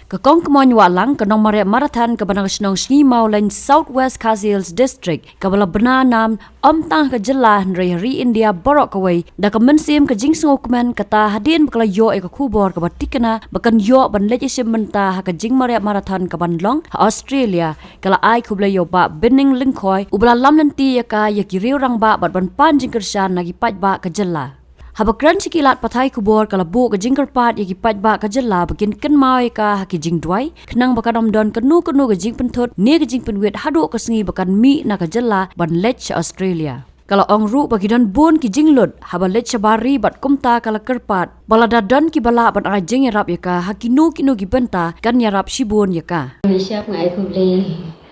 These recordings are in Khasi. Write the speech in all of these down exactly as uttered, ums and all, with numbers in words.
Ka Kong Kmoin Wahlang, ka nongmareh marathan kaba na ka shnong Sngi Mawlein, South West Khasi Hills District, kaba la bna nam ym tang ha ka jylla hynrei ha ri India baroh kawei, da ka mynsiem ka jingsngewkmen kata hadien ba ka la ïoh ïa ka khubor kaba thikna ba kan ïoh ban leit ïashim bynta ha ka jingmareh marathan kaban long ha Australia, ka la ai khublei ïa u Bah Binning Lyngkhoi, uba la lam lynti ïa ka ïa ki riew rangbah bad ban pan jingkyrshan na ki paidbah ka jylla. Haba kren sha ki lad pathai khubor, ka la buh ka jingkyrpad ïa ki paidbah ka jylla ba kin kynmaw ïa ka ha ki jingduwai, khnang ba kan ym don kano kano ka jingpynthut ne ka jingpynwit haduh ka sngi ba kan mih na ka jylla ban leit sha Australia. Ka la ong ruh ba ki don bun ki jinglut haba leit shabar ri, bad kumta ka la kyrpad ba lada don kiba lah ban ai jingïarap ïa ka ha kino kino ki bynta, kan ïarap shibun ïa ka. Ngi shap nga ai khublei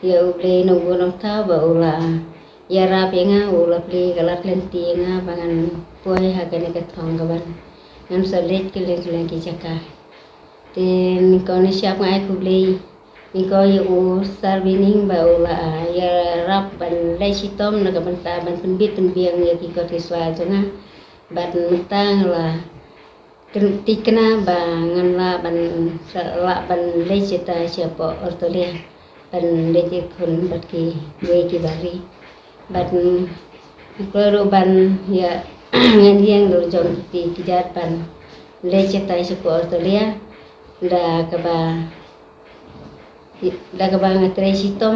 ïa U Blei Nongbuh Nongthaw ba u la ïarap ïa nga, u la plie ka lad lynti ïa nga ba ngan poi ha kane ka thong kaban ngan sa leit kylleng kylleng ki jaka. Te nyngkong nyngshap nga ai khublei nyngkong ïa u Sir Binning ba u la ïarap ban leit shitom na ka bynta ban pynbit pynbiang ïa ki kot ki swa jong nga. Bad mynta nga la kyn-, thikna ba ngan lah ban, lah ban leit shatai shapoh Australia ban leit ïakhun bad kiwei ki bari. Bad, mm, nga kwah ruh ban ïa, ngan ïeng ruh jong kiti ki jait ban leit shatai shapoh Australia da kaba, da kaba nga trei shitom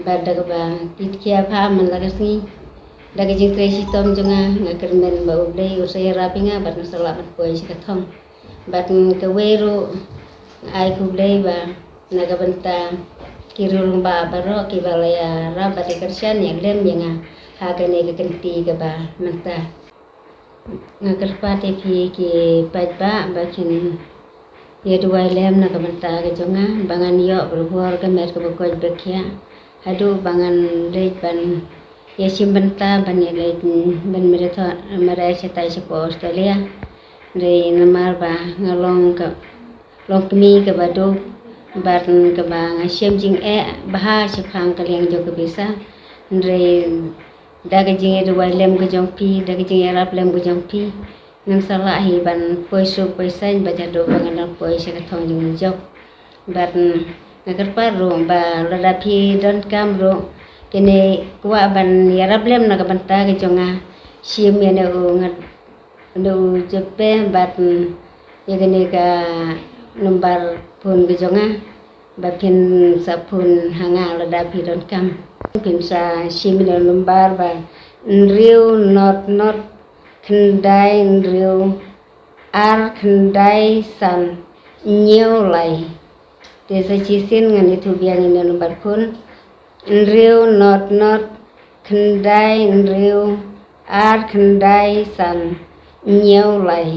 bad da kaba kit khia bha man la ka sngi. Da ka jingtrei shitom jong nga, nga kyrmen ba U Blei u sa ïarap ïa nga bad nga sa lah ban poi sha ka thong. Bad kawei ruh nga ai khublei ba na ka bynta ki riew rangbah baroh kiba la ïarap bad ïa kyrshan ïa lem ïa nga ha kane ka kynti kaba mynta. Nga kyrpad ïa phi ki paidbah ba kin ïa duwai lem na ka bynta ka jong nga ba ngan ïoh bor ka met kaba koit ba khiah haduh ba ngan leit ban ïa shim bynta ban ïa leit ban mareh, mareh shatai shapoh Australia. Dei namar ba nga long ka long kmie kaba duk bad kaba nga shem jingeh bha shaphang ka liang jong ka pisa. Hynrei da ka jingïaduwai lem ka jong phi, da ka jingïarap lem ka jong phi, ngan sa lah hi ban poi suk poi saiñ bad haduh ba ngan dang poi sha ka thong jong ngi jop. Bad nga kyrpad ruh ba lada phi donkam ruh kine kwah ban ïarap lem na ka bynta ka jong nga, shim ïa ne u nga Ndu jepe bad, mm, ïa kane ka nombar phone ka jong nga ba phin sa phone ha nga lada phi donkam. Phin sa shim ïa nombar ba hynriew not not khyndai hynriew ar khyndai san hynñiew lai. Te sa shisien ngan ïathuh biang ïa nombar phone. Hynriew not not khyndai hynriew ar khyndai san hynñiew lai.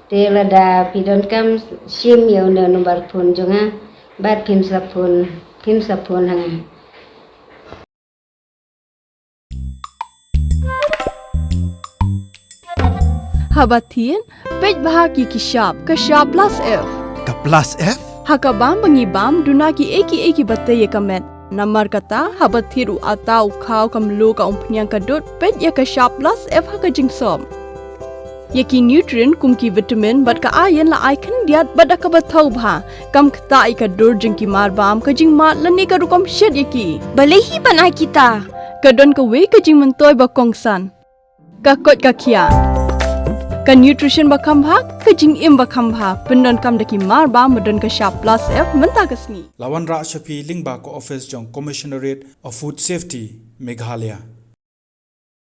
Te lada phi donkam shim ïa une u nombar phone jong nga bad phin sa phone, phin sa phone ha nga. Haba thied, peit bha ki ki shap, ka shap plus F. Ka plus F? Ha ka bam ba ngi bam, duna ki ei ki ei kiba tei ïa ka met. Namar kata, haba thied u atta, u khaw, ka mluh, ka umphniang, ka dud, peit ïa ka shap plus F ha ka jingsop. Ïa ki nutrient kum ki vitamin bad ka iron la ai khyndiat bad da kaba thaw bha. Kam ktah ïa ka dur jong ki marbam, ka jingmad lane ka rukom shet ïa ki. Balei hi ban ai kita? Ka don kawei ka jingmyntoi ba kongsan. Ka koit ka khiah. Ka nutrition ba kham bha, ka jingim ba kham bha. Pyndonkam da ki marbam ba don ka shap plus F mynta ka sngi. La wanrah sha phi lyngba ka office jong Commissionerate of Food Safety, Meghalaya.